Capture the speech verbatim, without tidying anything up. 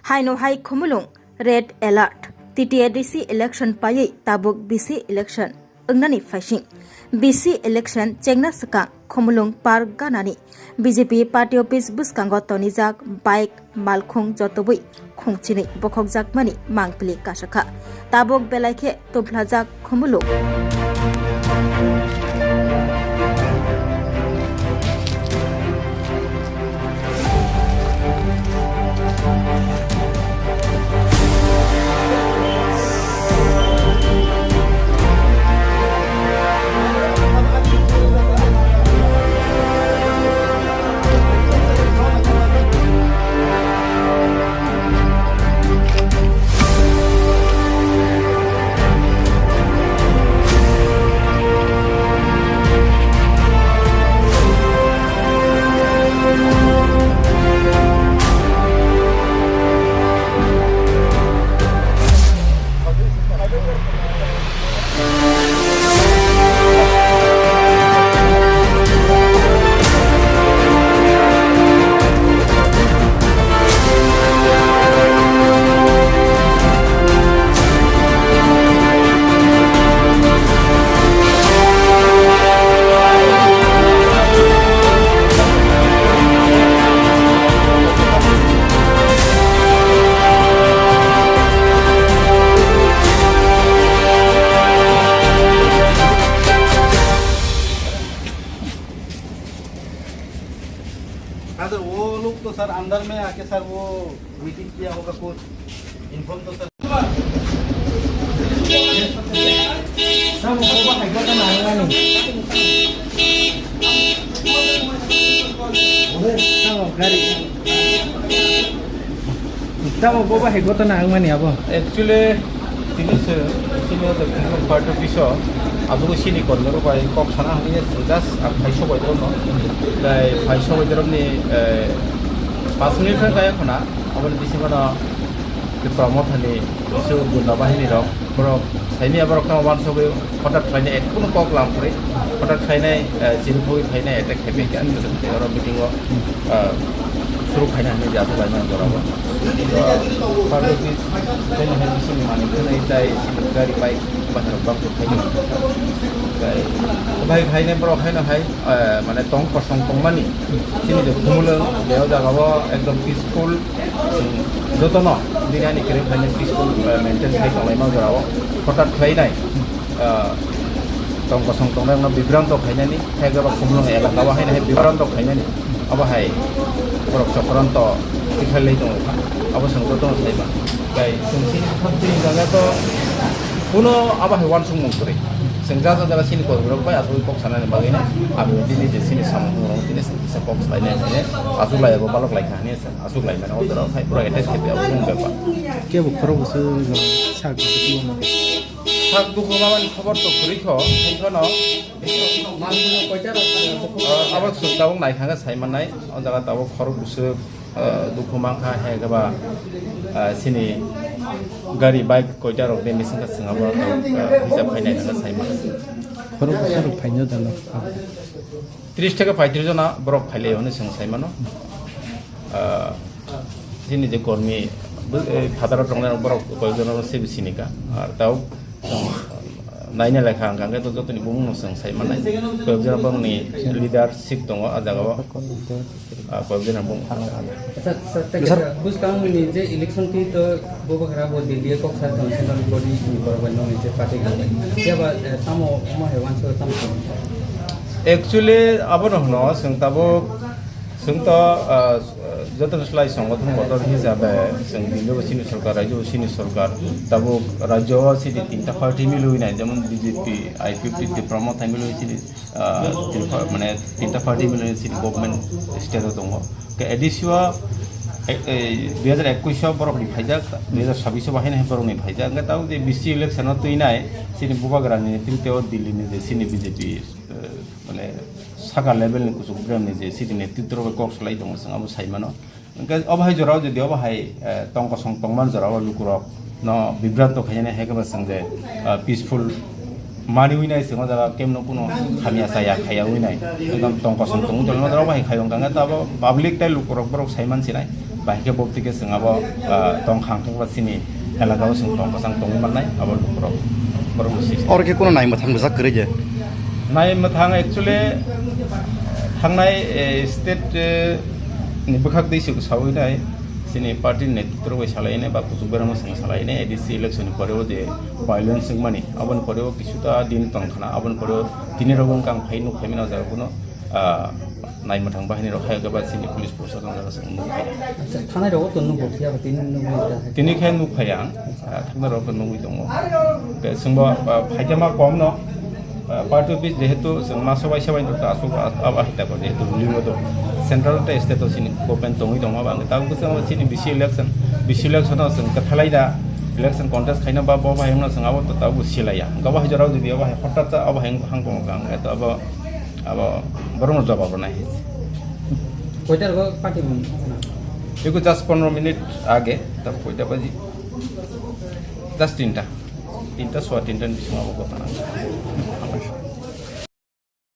Haino hai Khumulwng red alert. T T A D C election paiwi tabuk B C election wngnani phaising. B C election chengna swkang Khumulwng park ganani B J P party office bwskango tonijak bike malkhung jotobwi khungchinwi bokhokjakmani mangpili kasakha. Tabuk belai khe tubhlajak Khumulwng. हाँ सर, वो लोग तो सर अंदर में आके सर वो मीटिंग किया होगा कुछ इन्फॉर्म तो sir. Tamo boba hai kota na ang mani. Tamo gari. Tamo boba hai kota na ang mani abo. Actually, tini se, tini o party office o, abo sini kormo rok bai kok sana hwnwi just ang khai sobai rokno. Dai khai sobai rokni, eh, pas minute khe kaya khuna, aboni bisingo no Tipra Mothani su gunda bahini rok, borok saimia borok tamo wansugwi hotat khlainai, ek kunu kok lam kwrwi hotat khlainai, eh, chini phogwi khlainai attack khaimai kha, oro meeting o, eh, suru khaina hinwi je aswk laimani jorao. Party office khaina hai bisingni manwi khwnai tai chini gari bike bathar bang khaina. Tai bike khainai borok khaina hai, eh, mane tong kosong tongmani chini je Khumulwng, je o jaga o ekdom peaceful. Jotono bini ani kwrwi khlainai peaceful, eh, maintain khai tonglaima jorao hotat khlainai, eh, tong kosong tongnai rokno bibranto khainani, hai khe ba Khumulwng elaka o haino hai bibranto khainani, abo hai borok chokranto tikhailai tongo kha, abo chwng jotono saiba. Tai chwng chini sab chini jaga to kuno abo hai uansukmung kwrwi. Chwng ja ja jaga chini kok rok bai asugwi kok sanani bagwi no, abo tini je chini samung rok tini kisa kok salainai hwnwi achuklai abo balok lai kha hwnwi. Aswk lai mano, o jora khai pura attack khe abo bung bepar. Kebo khorok bwswk sak dukhu mano. Sak dukhu mamani khobor to kwrwi kho, hai phano, ah, abo swk tabuk nai kha khe sai mannai, o jaga tabuk khorok bwswk, ah, dukhu man kha, hai khe ba, ah, chini gari bike koita rok de missing kha, chwng abo tabuk, ah, hisab khai nai kha sai mannai. Khorok bwswk rok phaino dalo. Tris theke paitris jona borok phailai hwnwi chwng sai mano. Ah, chini je kormi, bu-, eh, phataro tongnai borok koyok jona se bisi ni ka. Ar tao, naina lekha ang khe to jotoni bumung no chwng sai manai. Koyok jona borokni leadership tongo ah jagao. Ah, koyok jona bumung. Sir, sir, thank you, sir. Buskang ni je election ti to Bubagra bo Delhi kok sa tong central body ni borok bai nong je party ga. Keba, eh, tamo mo he wan so tamo. Actually, abono hwno, chwng tabuk, chwng to, ah, joto slai songothon bodol hisabe, chwng Delhi bo chini sorkar, rajyo bo chini sorkar, tabuk rajyo o chini tinta party milwi nai, jemon B J P, I P F T, Tipra Motha milwi chini, ah, Tripura, mane tinta party milwi chini government state o tongo. Ke A D C o, eh, eh, dui hajar ekush o borok ni phaijak, dui hajar sabbish o bahai nai borok ni phaijak. Hwnkhe tabuk je B C election o twi nai, chini Bubagra ni netrito o Delhi ni je chini B J P, eh, mane saka level ni kuchuk brem ni je chini netrito rok kok salai tongo, chwng abo sai mano. Hwnkhe obo hai jorao jodi obo hai, eh, tong kosong tongman jorao lukurok no bibranto khainani hai khe bo chwng je, eh, peaceful maniwi nai chwng o jaga kemno kuno hamya chaya khaya wi nai ekdom tong kosong tong tong o jaga obo hai khayo hwnkhe abo public tei lukurok borok sai man sinai Bahai khe bobti khe chwng abo, ah, tong khang thangba chini elaka o chwng tong kwchang tongwi mannai, abo borok, borok ni sisi. Oro khe kono nai mwthang bwjak kwrwi je? Nai mwthang actually thangnai, eh, state, eh, ni bwkhak dei se sawi nai, chini party ni netritro bai salai nai ba kuchuk berama chwng salai nai, A D C election ni pore o je violence wngmani, aboni pore o kisu ta din tong khna, aboni pore o tini rok wng kang phai nuk phai mano jaga kuno, ah, nai mwthang bahini rok hai khe ba chini police proshashan jaga chwng nuk phai. Acha, thanai rok to nuk phai, tini nuk phai ta. Tini khe nuk phai ang, ah, thangnai rok to nugwi tongo. Hwnkhe chwngbo, ah, phaikhe ma kom no, ah, party office jehetu chwng ma sobai sobai nuk ta asuk abo hai ta ko jehetu ruling o to central tei state o chini government tongwi tongma ba hwnkhe tabuk chwng chini B C election, B C election o chwng kwthalai da election contest khaina ba bo bai wngno chwng abo to tabuk silaiya. Hwnkhe abo hai jorao jodi abo hai hotat ta abo hai hang tong kha hwnkhe to abo Abo borokno jawab rwnai. Koitar go party bung? Eko just pondro minute age, ta koita baji? Just tinta. Tinta, soa tinta ni bisingo abo gotana.